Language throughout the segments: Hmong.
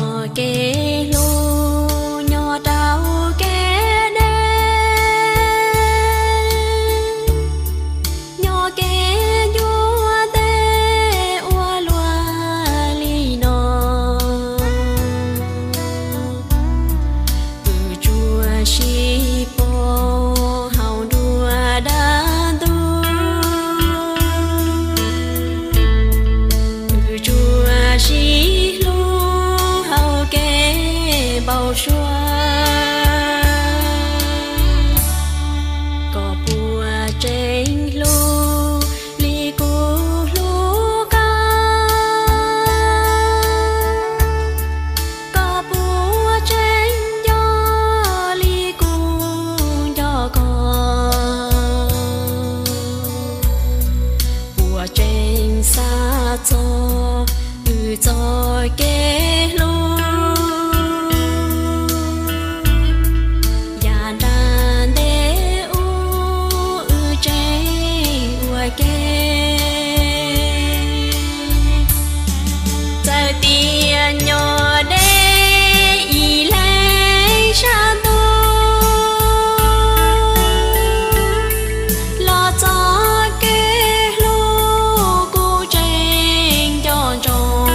Nyob kev hlub nyob rau kev deb, nyob kev ncua teb ua luaj li no. Wb tsuas sib pom hauv nruab dab ntub, wb tsuas sib hlub hauv kev npau suav. Koj puas tseem hlub li kuv hlub koj? Koj puas tseem nco li kuv nco koj? Puas tseem xav txog wb txoj kev hlub? Yav nram ntej ub wb tseem ua ke, txawm tias nyob deb ib leeg sab ntuj, los txoj kev hlub kuj tseem nco ntsoov.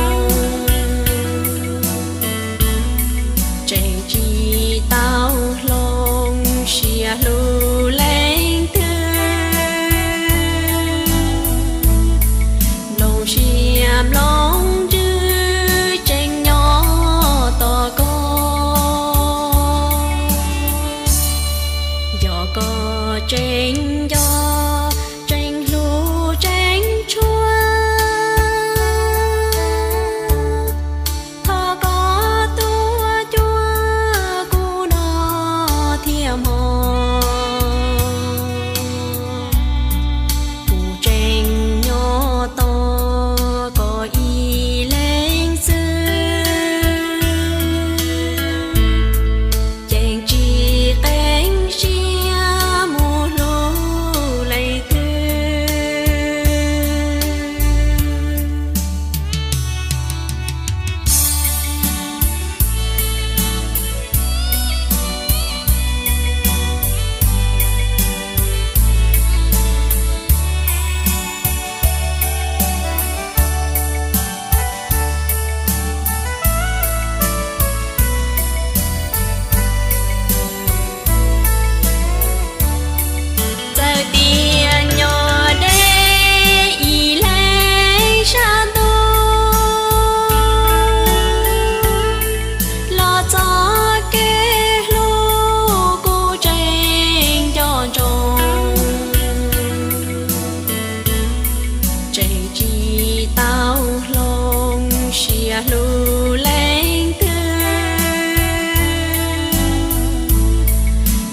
Tseem tsis tau hloov siab hlub leej twg, nplooj siab nplooj ntsws tseem nyob tos koj. Yog koj tseem nco, tseem hlub tseem tshua, thov koj tuaj cuag kuv no thiaj hmo. Kuv tseem nyob tos koj ib leeg xwb, ces tsis qeeb siab mus hlub leej twg. Txawm tias nyob deb ib leeg sab ntuj, los txoj kev hlub kuj tseem nco ntsoov. Tseem tsis tau hloov siab hlub leej twg,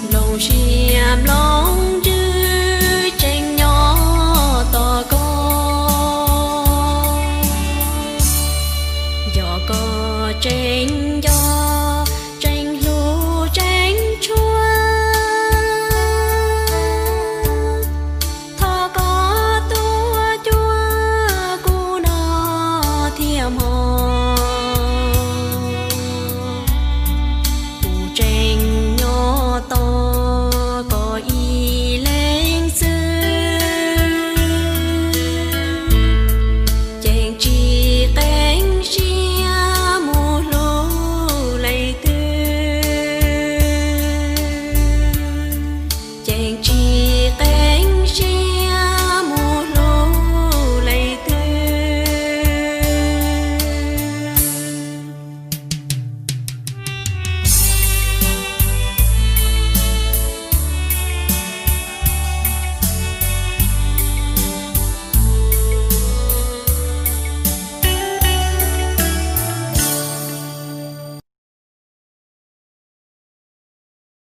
nplooj siab nplooj ntsws tseem nyob tos koj. Yog koj tseem nco,